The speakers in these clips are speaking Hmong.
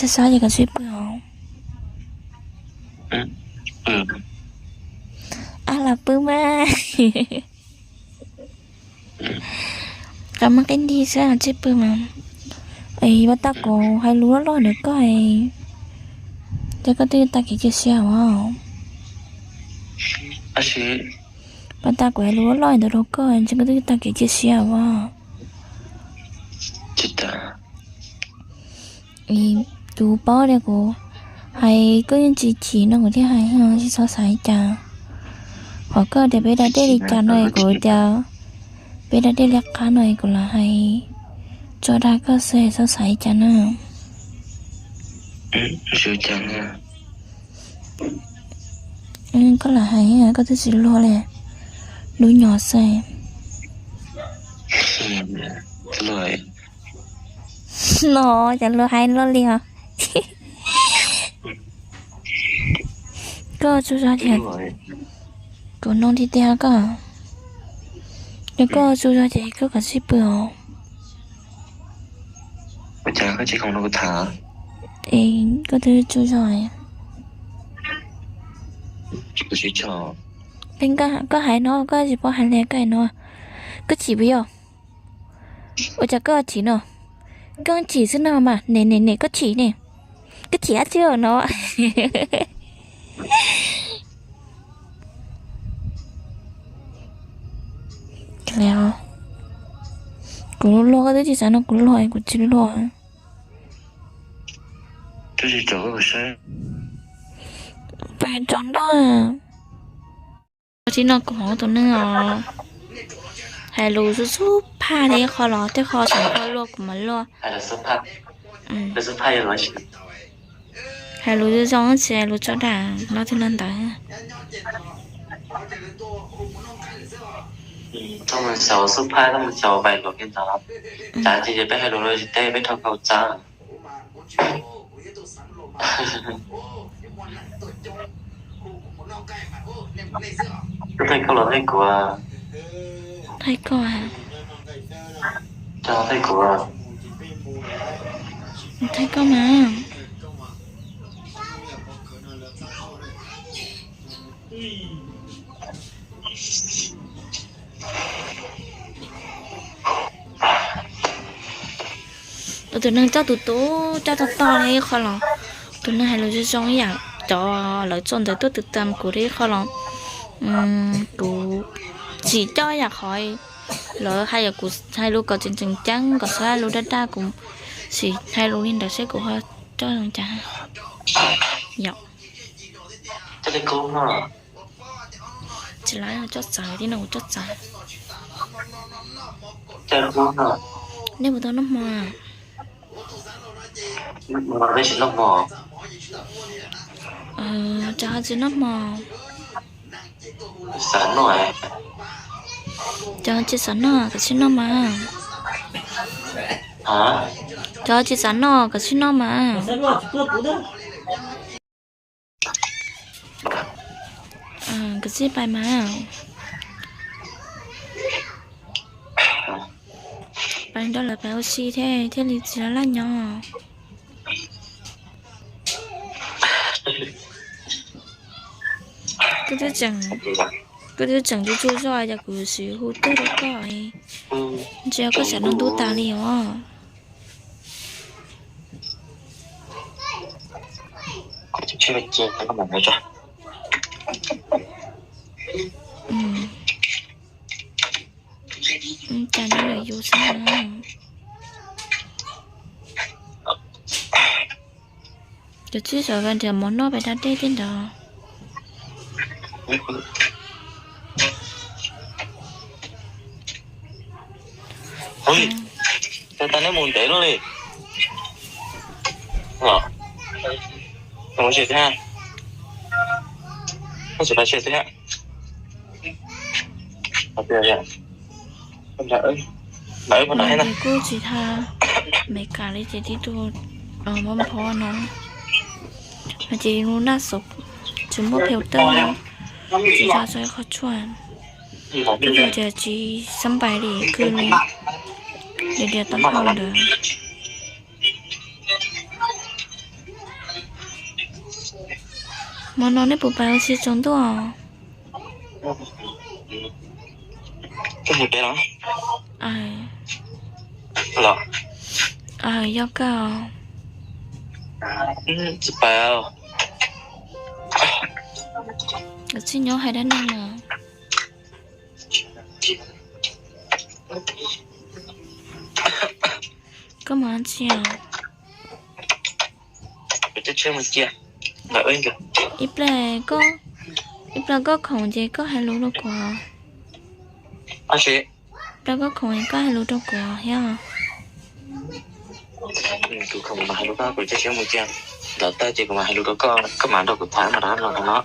Xav ces koj sib pw os. Ab, los pw mas. Qab muab qib nti xwb, sib pw mas. Es pas tas kuv hais lus loj loj ntawm koj, ces koj twb tag kev cia siab os. Pas tas kuv hais lus loj loj ntawd rau koj, ces koj twb tag kev cia siab os. Kuv paub tias kuv hais koj yeej tsis chim no kuv thiaj hais, tsis txhob xav li cas. Qhov koj tias peb da dej li cas no kuv tias peb da dej liab qab no kuv lam hais tso dag koj xwb, txhob xav li cas na. Koj lam hais, koj twb tsis luag li, lub nyuag xwb. No cas luag hais luaj li os. Koj tsaug zog ces kuv nug tiag tiag koj, yog koj tsaug zog ces koj kam sib pw os. Es koj twb tsaug zog. Koj hais no koj tsis paub hais li koj hais no, koj chim puas yog? Ua cas koj chim no? Koj chim xwb no mas, ne ne ne koj chim ne, koj chim dab tsi no? Kuv luag koj twb tsis xav no kuv luag kuv tsis luag. Peb tso nroj. Tib no kuv hmoov tus neeg os, hais lus xub xub phaj li qhov los tej qho tseem qhov luaj kuv mam luaj. Hais lus zoo zoo tsis hais lus tso dag no twg los ntawd. Xub phaj, xaus vais luam kiag ntawd, txav ces peb hais lus no tsis teb peb dhau khau txav. Koj thaij koj los thaij kuv? Thaij koj. Koj thaij kuv? Thaij koj mas. Tus neeg coj tus tub coj tog tog li ib qho los, tus neeg hais lus zoo zoo ib yam cov lawv txoj ntawd tuaj twv tam kuv li ib qho los, kuv tsis coj yam qhov lawv hais, yog kuv hais lus kom tseem tseem ceeb kom xav lus daj daj kuv sim hais lus li ntawd seb kuv ho coj zoo cas. Yog tsis lawv coj txawv, tib no kuv coj txawv. Nej puas tau noj hmo? Cov ho tsis noj hmo. Cov ho tsis xav noj kom tsis noj mas. Cov ho tsis xav noj kom tsis noj mas. Koj txib pais mas, pais nrog lawv pais ua si thiaj thiaj li tsis laj laj nyob. Koj twb tseem tsuj tsuj zoj ces kuv sim hu tuaj rau koj, ntsia koj xav noj ntub tas li os. Cas nyob ntawm yus xwb na. Cov tswj zov nrhiav mov noj pem da dej tej ntawd. Ua cas nej mus ntev luaj li? Mus tsev twg ha? Koj tsis pais tsev twg ha? Ces kuj tsis tha Meskas li ces tib tug npog npog no, no ces lub naj xov tsis muaj phev tawj, tsis tha txog qhov tshuaj, twb yog tias tsis xab npais li kawg li, tias tau hau ntawd. Hmo no nej puas pais ua si tsaus ntuj? Koj hu peb los? Los? Yog koj. Tsis pais. Koj tsis nyob hais dab neeg na. Koj mus tsi os? Ib pliag, ib pliag koj khoom ces koj hais lus rau kuv. Ib pliag koj khoom koj hais lus rau kuv thiab. Kuv khoom mas hais lus rau kuv, ib pliag mus cia, ntawd tag ces kuv mam hais lus rau koj, koj mam nrog kuv tham mas rov los no.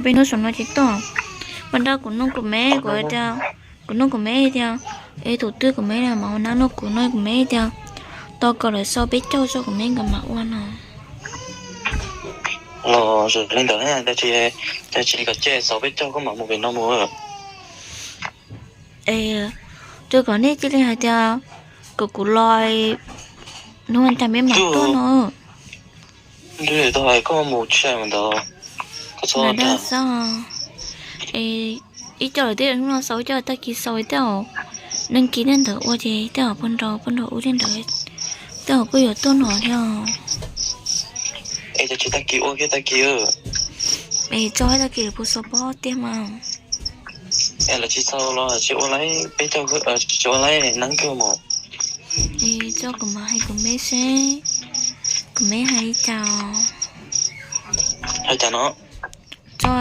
Peb hnub saum no ces tuaj, mas nrog kuv nug kuv me, kuv tias, kuv nug kuv me tias, es tus twg kuv me na mas ua nab nug kuv no kuv me tias, tau kom lawv sau peb caug tso kuv me nkawd mam ua no. Los li ntawd, cas tsis kom cia sau peb caug koj mam mus pem no mus. Es, rau kom nej cia li hais tias kom kuv los, hnub vas cas peb mam tuaj no. Tau hais koj mus tsis mus ntawd, koj txhob dag xwb. Ib co lawm tej hnub no sau, ib co tag kis sau, tej zaum neeg kis tej ntawd ua ces tej zaum puag nraud puag nraud ub tej ntawd, tej zaum kuj yuav tuaj no thiab. Es cas tsis tag kis ua kiag tag kis. Es tso tag kis lawv puas sau pob tiag mas. Es lawv tsis sau los tsis ua laib peb caug, tsis ua laib neeb kawg mus. Es tso kuv mam hais kuv me seb kuv me hais li cas. Hais cas no? Tso,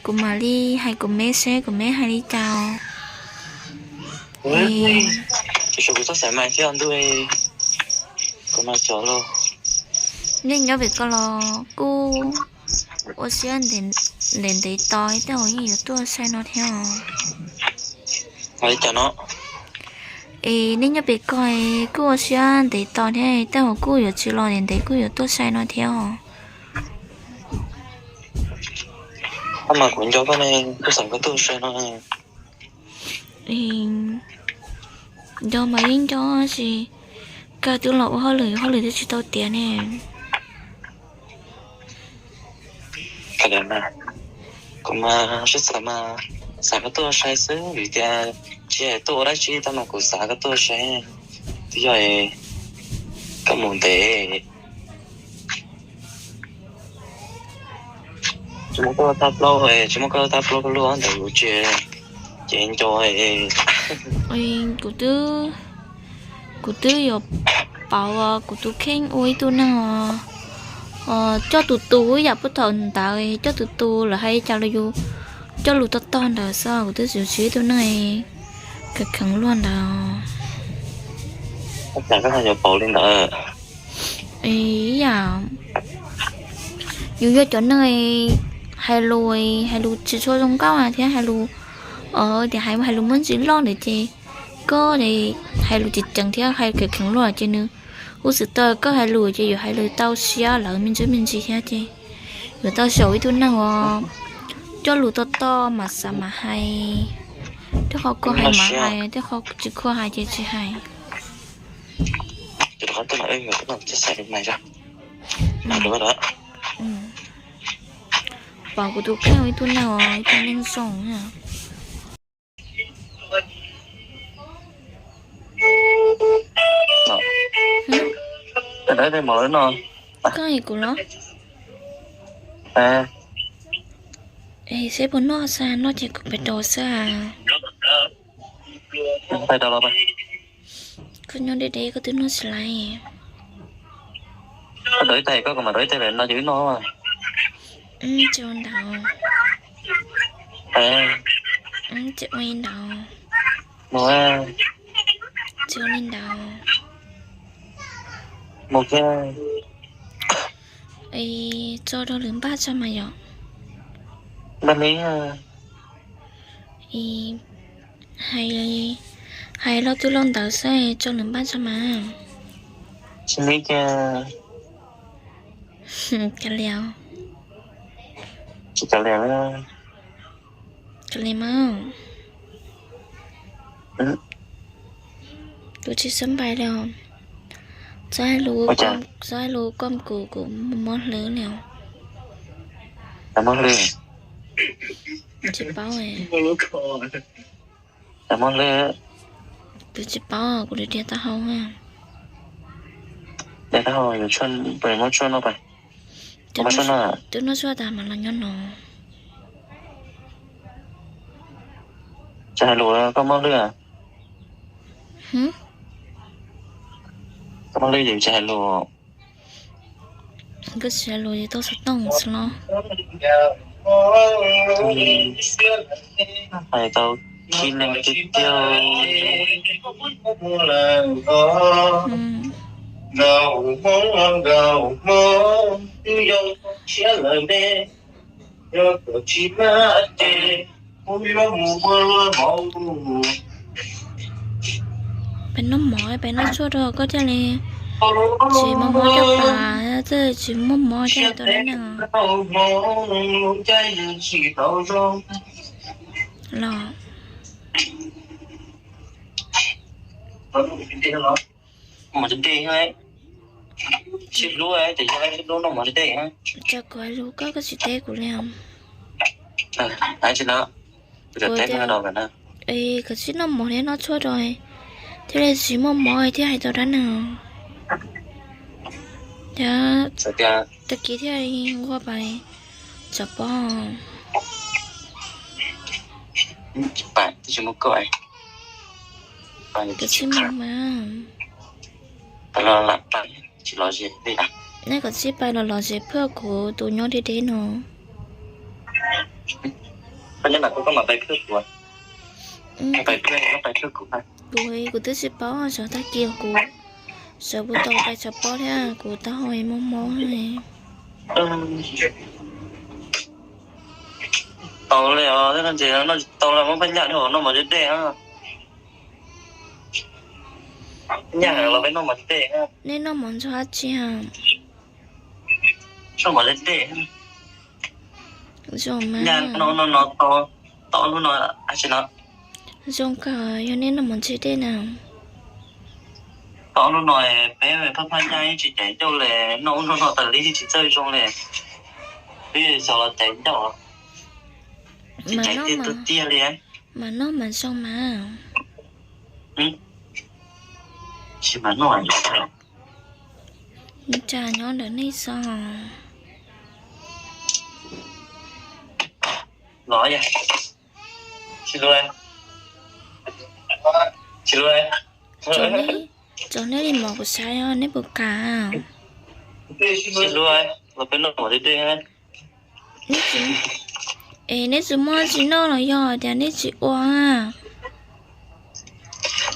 kuv mam li hais kuv me seb kuv me hais li cas. Tsis, kuv txhob xav mas thiab ntuj, kuv mas cov los. Nej nyob pem ko los kuj ua siab ntev ntev tos, tej zaum yeej yuav tuaj sai no thiab. Hais li cas no? Es nej nyob pem ko kuj ua siab ntev tos thiab, tej zaum kuj yuav tsis los ntev ntev kuj yuav tuaj sai no thiab. Mas kuv nco koj ne, kuv xav koj tuaj sai no. Nco mas yeej nco, tab sis koj twb los ua hauj lwm, hauj lwm twb tsis tau tiav ne. Kuv mas sib xav mas xav koj tuaj sai xwb, vim tias tsis hais tuaj ua dab tsi tab mas kuv xav koj tuaj sai. Twb yog koj mus ntev, tsis muaj koj tag plaub, tsis muaj koj tag plaub koj lub ntawd kuv tsis, ces nco. Kuv twb, kuv twb yuav pauv kuv tus kheej ua ib tug neeg os, coj tus tus ib yam puag thaum ntawd, coj tus tus lawv hais cas los yus coj lus tog tog ntawd xwb, kuv twb tsis siv ib tug neeg kheev kheev luag ntawd. Yuav pauv li ntawd. Ib yam yus yog cov neeg hais lus, hais lus tsis tshua zoo nkauj thiab hais lus, tias hais, hais lus muaj ntsis loj ntawd ces koj hais lus tsis ceev thiab hais kheev kheev luag ces nws, kuv xav tias koj hais lus ces yuav hais lus tau siab lawv me ntsis me ntsis thiab ces yuav tau xyaum ib tug neeg uas coj lus tog tog mas xav mas hais, tej qhov khuam hais mas hais, tej qhov tsis khuam hais ces tsis hais. Pauv kuv tus kheej ua ib tug neeg, ib tug neeg zoo. Koj hais kuv los? Seb puas noj xwb, noj ces kuv pais rau xwb. Koj nyob deb deb koj twb noj tsis laiv. Koj rau ib teg, koj kom mas rau ib teg lawm no ces wb noj. Tsis ua ntawd. Tsis ua li ntawd. Tsis ua li ntawd. Tso rau lwm npaj tso mas yom. Hais, hais loj twb loj ntawd xwb, tso lwm npaj tso mas. Kav liam. Kav liam mas. Kuv tsis xab npais li os. Txhob hais lus, txhob hais lus kom kuv, kuv mob hlwb li os. Tsis paub. Kuv tsis paub, kuv dhia taub hau. Dhia taub hau, muab tshuaj noj. Twb noj tshuaj tas mas los nyob no. Tsis hais lus koj mob hlwb. Koj mob hlwb ces tsis hais lus. Koj tsis hais lus ces tau xov tooj xwb los. Hais tau kib leeg tiag tiag. Peb noj mov, peb noj tshuaj rau koj thiaj li tsis muaj mob caj pas, tsis muaj mob thiaj li tau dab neeg los. Mos dej dej, sib hlub ces yog sib hlub noj mov dej dej. Cas kuv hais lus koj, koj tsis teb kuv li os. Kuv teb, koj tsis noj mov thiab noj tshuaj rau thiaj li tsis muaj mob thiaj hais tau dab neeg. Tag kis thiaj nquag pais txog pob. Kav tsij mus mas. Nej kav tsij pais los lom zem phwj kuv tus nyob deb deb no. Kuv, kuv twb tsis paub, sawv tag kis kuv sawv puas tau pais txog pob thiab kuv taub hau mob mob. Tau li os, noj tsis tau los muab phaj nyaj noj mov dej dej. Phaj nyaj los peb noj mov dej dej. Nej noj mov ntxuag dab tsi? Noj mov dej dej. Zoo mas. Nyaj no no no tau, tau lub no, tsis no. Zoo kawg, yog nej noj mov dej dej na. Tau lub no, peb phaj phaj nyaj tsis caiv ncauj li, noj lub no no tas li tsis txawj zoo li. Twb xyov los caiv ncauj. Tsis caiv tiag tiag tiag li. Mas noj mas zoo mas. Tsis mas noj. Cas nyob ntawm nej xwb. Los yog. Tsis lub, tsis lub. Tso nej li mov kuv saib os, nej puas kam? Tsis lub, los peb noj mov dej dej. Es neb tsis muaj tsis noj los yog tias neb tsis ua?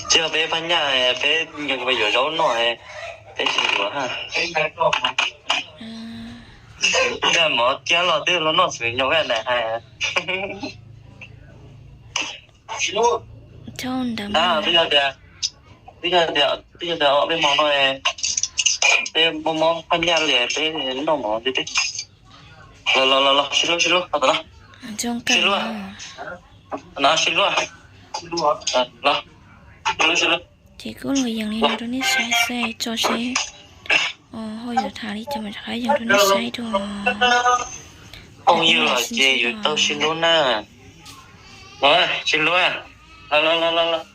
Tsis yog peb phaj nyaj, peb yuav zaub noj, peb tsis yuav. Mov kiag los twb los noj xwb nyob vaj na hais. Twb yog tias, twb yog tias peb hmo no peb mob mob phaj nyaj li peb noj mov dej dej. Los los los los, sib hlub sib hlub, qhov tom no. Sib hlub, no sib hlub. Los, sib hlub sib hlub. Ces kuj los yees li no rau nej saib xwb, tso seb ho yuav tham li cas mas rov qab yees rau nej saib dua. Phooj ywg los ces yuav tau sib hlub na. Los sib hlub, los los los los.